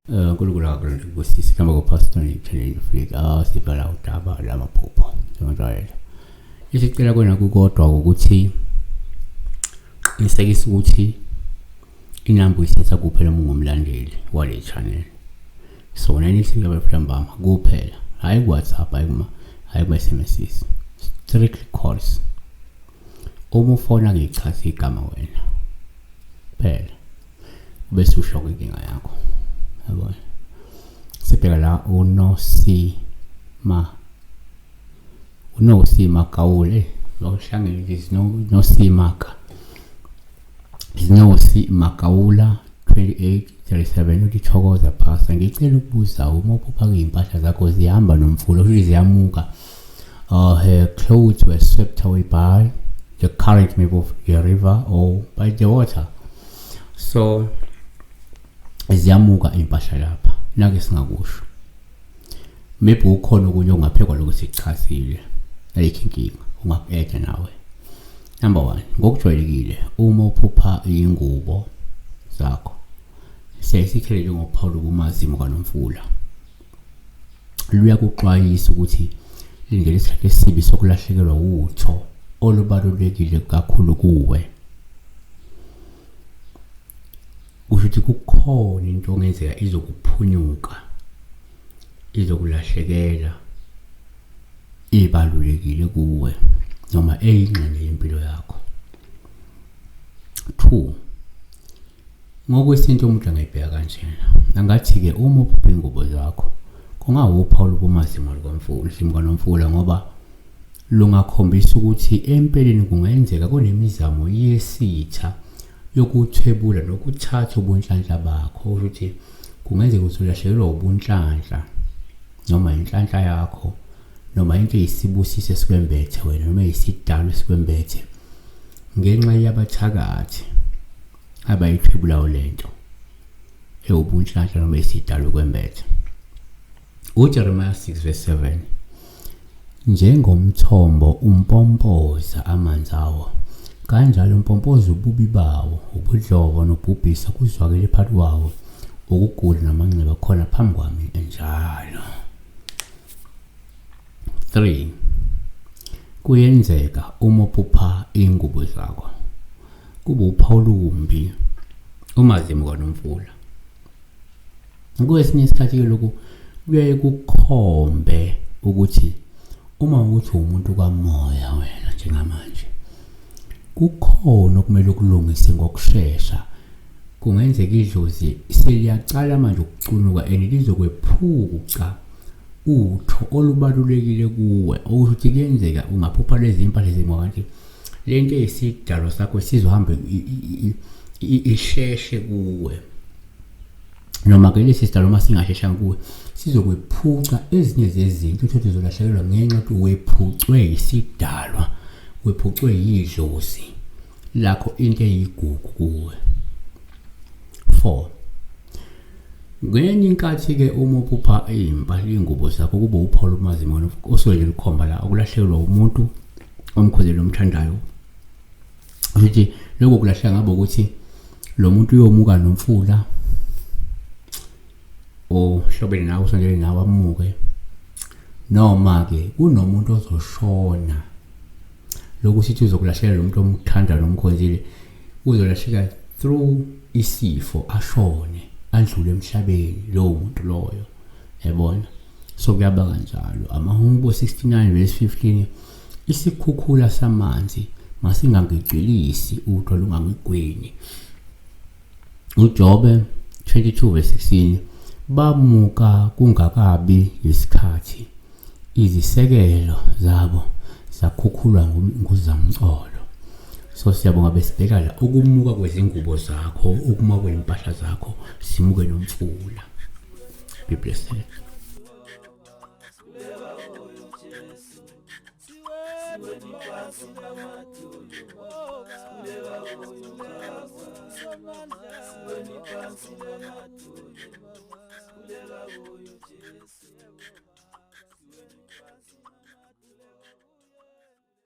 uNkulunkulu akubusise igama kuPastor Nitheleni Afrika sibhala udaba lamaphupho njengonjwayele. Isicela kwena kukodwa ukuthi qinisekisa ukuthi inamba uyisetha kuphela uma ungumlandeli wale channel. So 986 ntambama kuphela, hhayi ku-WhatsApp, hhayi kuma hhayi kuma-SMSs. Strictly calls. Uma ufona ngichaza igama wena kuphela. Bese usho inkinga yakho. Yabona. Sibheka la uNosima. UNosima Gawule, lokuhlangene nje noSima ka. Sinosi Magawula 2837 uthi thokoza pastor ngicela ukubuza uma uphupha izimpahla zakho zihamba nomfula futhi ziyamuka her clothes were swept away by the current maybe of the river or by the water so ziyamuka impahla lapha nake singakusho maybe kukhona okunye okungaphekwa lokho sikuchazile ayikho inkinga ungaku-eda nawe. Number 1, ngokujwayelekile uma uphupha iy'ngubo zakho siyaye sithelele ngophawu lokumazimu kanomfula luyakuxwayisa ukuthi lindela isikhathi esibi sokulahlekelwa wutho olubalulekile kakhulu kuwe. Kusho ukuthi kukhona into ongenzeka izokuphunyuka, izokulahlekela, ibalulekile kuwe noma eyingxenye yempilo yakho. 2 Ngokwesintu umuntu angayibheka kanjena, angathi-ke uma uphupha iy'ngubo zakho kungawuphawu lobumazimo lukanomfula ngoba lungakhombisa ukuthi empeleni kungenzeka kunemizamo yesitha yokuthwebula nokuthatha ubunhlanhla bakho. Okusho ukuthi kungenzeka ukuthi ulahlekelwa ubunhlanhla noma inhlanhla yakho noma into eyisibusiso esikwembethe wena noma eyisidalo esikwembethe ngenxa yabathakathi abayithwebulayo lento ewubunhlanhla noma eyisidalo kwembethe. UJeremiah 6 verse 7 Njengomthombo umpompoza amanzi awo, kanjalo umpompoza ububi bawo, ubudlova nobhubhisa kuzwakele phakathi kwawo, ukugula namanxeba khona phambi kwami njalo. 3 Kuyenzeka uma uphupha iy'ngubo zakho kube uphawu olumbi uma zimuka nomfula. Kwesinye isikhathi-ke lokhu kuyaye kukhombe ukuthi uma ukuthi uwumuntu kamoya wena njengamanje kukhona okumele ukulungise ngokushesha. Kungenzeka idlozi seliyaqala manje ukucunuka and lizokwephuca utho olubalulekile kuwe, okusho ukuthi kuyenzeka ungaphupha lezi mpahla zimo kanti le nto eyisidalwa sakho sizohamba isheshe kuwe noma ke lesi sidalo uma singasheshanga kuwe sizokwephuca ezinye zezinto uthole uzolahlekelwa ngenxa yokuthi wephucwe yisidalwa, wephucwe yidlozi lakho into eyigugu kuwe. 4 Ngenye inkathi-ke uma uphupha iy'mpahla iy'ngubo zakho kube uphawu lomazimona osuke nje lukhomba la ukulahlekelwa umuntu omkhonzile omthandayo. Ukuthi lokho kulahleka ngabe ukuthi lo muntu uyomuka nomfula ohlobene nawe usondele nawe amuke, noma-ke kunomuntu ozoshona. Lokhu sithi uzokulahleka lo muntu omthanda nomkhonzile, uzolahleka through isifo ashone andlule emhlabeni lowo muntu loyo, yabona. So kuyaba kanjalo. Amahubo 69 verse 15 isikhukhula samanzi masingangigcwilisi utho lungangigwini. UJobe 22 verse 16 bamuka kungakabi yisikhathi izisekelo zabo zakhukhulwa nguzamcolo. So siyabonga besibheka la ukumuka kwezingubo zakho, ukumuka kwempahla zakho, simuke nomfula. Be blessed.